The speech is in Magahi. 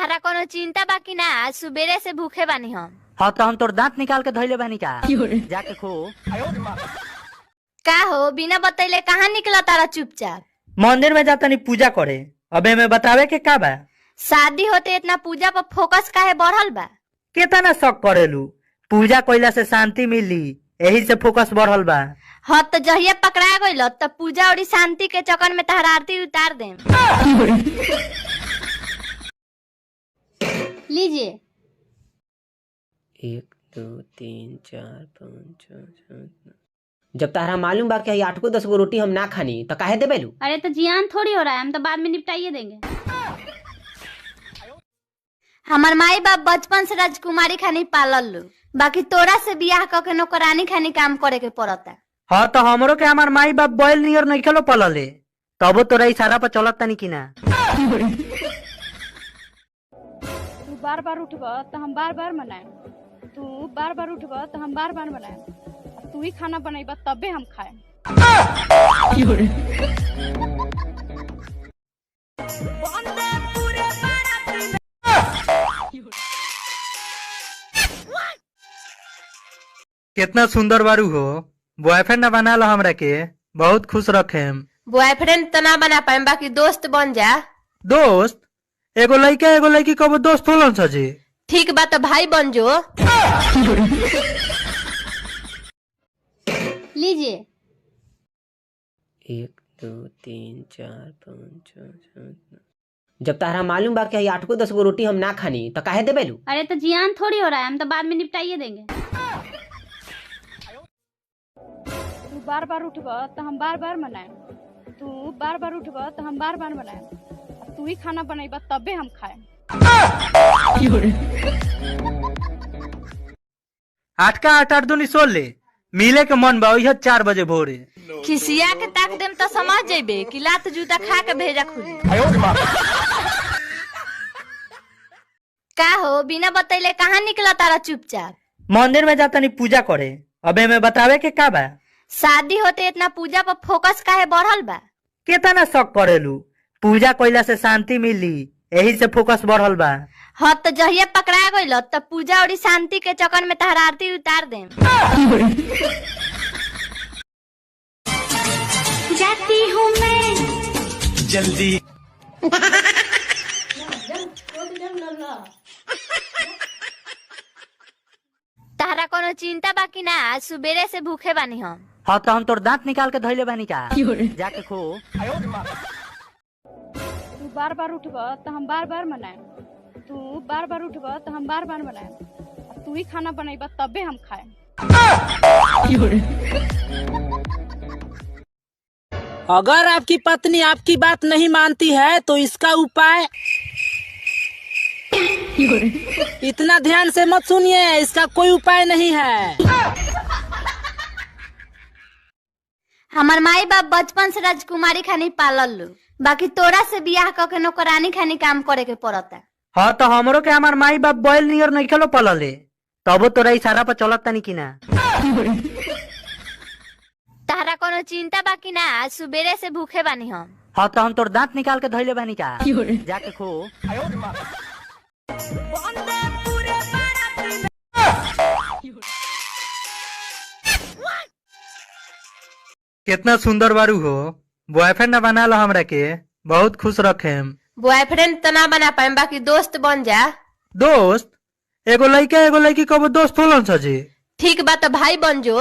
तहरा कोनो चिंता बाकी ना? आज सुबेरे से भूखे बानी हम। हाँ तो हम तोर दांत निकाल के धइले बानी का, जाके खो। का हो, बिना बतैले कहाँ निकला तारा चुपचाप? मंदिर में जाता नहीं पूजा करे, अबे में बतावे के का बा? शादी होते इतना पूजा पर फोकस काहे बढ़ल बा? केतना शक करेलू, पूजा कइला से शांति मिली, एही से फोकस बढ़ल बा। हाँ तो जहिया पकड़ा गइल त पूजा और शांति के चक्कर में तहरा आरती उतार देम। लीजिए। 1 2 3 4 5 6 7 9। जब तारा मालूम बा कि 8 गो 10 गो रोटी हम ना खानी तो काहे देबेलू? अरे तो जियान थोड़ी हो रहा है, हम तो बाद में निपटाइए देंगे। हमार माई बाप बचपन से राजकुमारी खानी पालल लो, बाकी तोरा से बियाह क के नौकरानी खानी काम करे के पड़ता। हाँ तो हमरो के हमार माई बाप बैल नियर नहीं खेलो पलले, तबो तोरा इशारा पर चलत तनी कि ना। तू बार बार उठब तो हम बार बार मनाएम, तू बार बार उठब तो हम बार बार मनाएम, तू ही खाना बनैब तबे हम खाएम। कितना सुंदर बारू हो, बॉयफ्रेंड ना बना लो हमरा के, बहुत खुश रखेम। बॉयफ्रेंड तो ना बना पाएम, बाकी दोस्त बन जा। दोस्त? एगो लड़का एगो लड़की कबो दोस्त होलन सजी? ठीक बा तो भाई बन जो। लीजिए। 1 2 3 4 5 6 7 9। जब तारा मालूम बा कि 8 गो 10 गो रोटी हम ना खानी तो काहे देबेलू? अरे तो जियान थोड़ी हो रहा है, हम तो बाद में निपटाइए देंगे। तू बार बार उठब तो हम बार बार मनाएम, तू बार बार उठब तो हम बार बार मनाएम, तू ही खाना बनैब तबे हम खाएम। 8 का 8 8 दूनी 16, मिले के मन बा ओहिया 4 बजे भोरे। खिसिया के ताक देम तो समझ जेबे कि लात जूता खा के भेजा खुली। का हो, बिना बतैले कहाँ निकला तारा चुपचाप? मंदिर में जाता नहीं पूजा करे, अबे में बतावे के का बा? शादी होते इतना पूजा पर फोकस काहे बढ़ल बा? केतना शक करेलू, पूजा कइला से शांति मिली, एही से फोकस बढ़ल बा। हाँ तो जहिया पकड़ा गइल त पूजा और शांति के चक्कर में तहरा आरती उतार देम। जाती हूँ मैं जल्दी। तहरा कोनो चिंता बाकी ना? आज सुबेरे से भूखे बानी हम। हाँ तो हम तोर दांत निकाल के धइले बानी का, जाके खो। तू बार बार उठब तो हम बार बार मनाएम, तू बार बार उठब तो हम बार बार मनाएम, तू ही खाना बनैब तबे हम खाएम। अगर आपकी पत्नी आपकी बात नहीं मानती है तो इसका उपाय, इतना ध्यान से मत सुनिए, इसका कोई उपाय नहीं है। हमार माई बाप बचपन से राजकुमारी खानी पालल लो, बाकी तोरा से बियाह क के नौकरानी खानी काम करे के पड़ता। हाँ तो हमरो के हमार माई बाप बैल नियर नहीं खेलो पलले, तबो तोरा इशारा पर चलत तनी कि ना। तहरा कोनो चिंता बाकी ना? आज सुबेरे से भूखे बानी हम। हाँ तो हम तोर दांत निकाल के धइले बानी का, जाके खो। कितना सुंदर बारू हो, बॉयफ्रेंड ना बना लो हमरा के, बहुत खुश रखेम। बॉयफ्रेंड तो ना बना पाएम, बाकी दोस्त बन जा। दोस्त? एगो लड़का एगो लड़की कबो दोस्त होलन सजी? ठीक बा तो भाई बन जो।